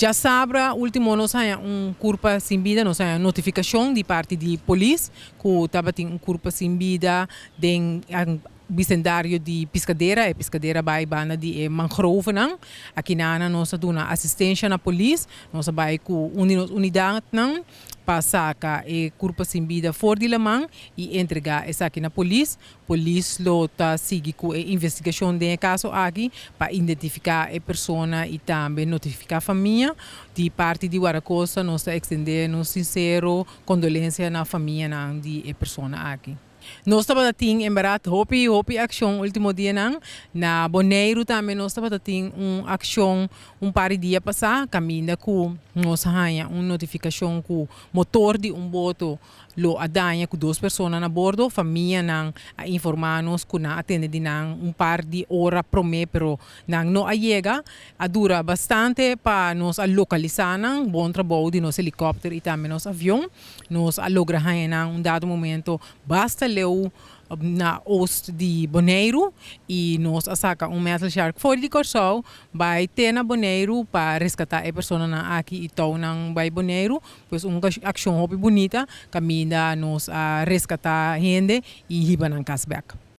Djasabra último nos a haña un kurpa sin bida, nos a haña notifikashon di parti di polis ku tabatin un kurpa sin bida den bisendario di Piscadera. E Piscadera bai banda di e mangrovenan. Akinana nos a duna asistensha na polis, nos a bai ku un di nos unidatnan pa saka e kurpa sin bida for di laman i entregá esaki na polis. Polis lo ta sigui ku e investigashon den e kaso aki pa identifiká e persona i tambe notifiká famia. Di parti di Wardakosta nos ta ekstendé nos sinsero kondolensia na famianan di e persona aki. Nos tabata tin en bèrdat hopi hopi akshon último dianan. Na Boneiru tambe nos tabata tin un akshon un par di dia pasá kaminda ku nos a haña un notifikashon ku motor di un boto Lo a daña cu dos persona na bordo. Famianan a informa nos cu nan a tende di nan un par di ora prome pero nan no a yega. A dura bastante pa nos a localisa nan. Bon trabou di nos helicopter y tambe nos avion. Nos a logra haña nan un dado momento basta leu na oost di Boneiru y nos a saca un metal shark for di Corsou bai te na Boneiru pa rescata e personanan aki y tou nan bai Boneiru. Pues un accion hopi bunita caminda nos a rescata hende y hiba nan cas bek.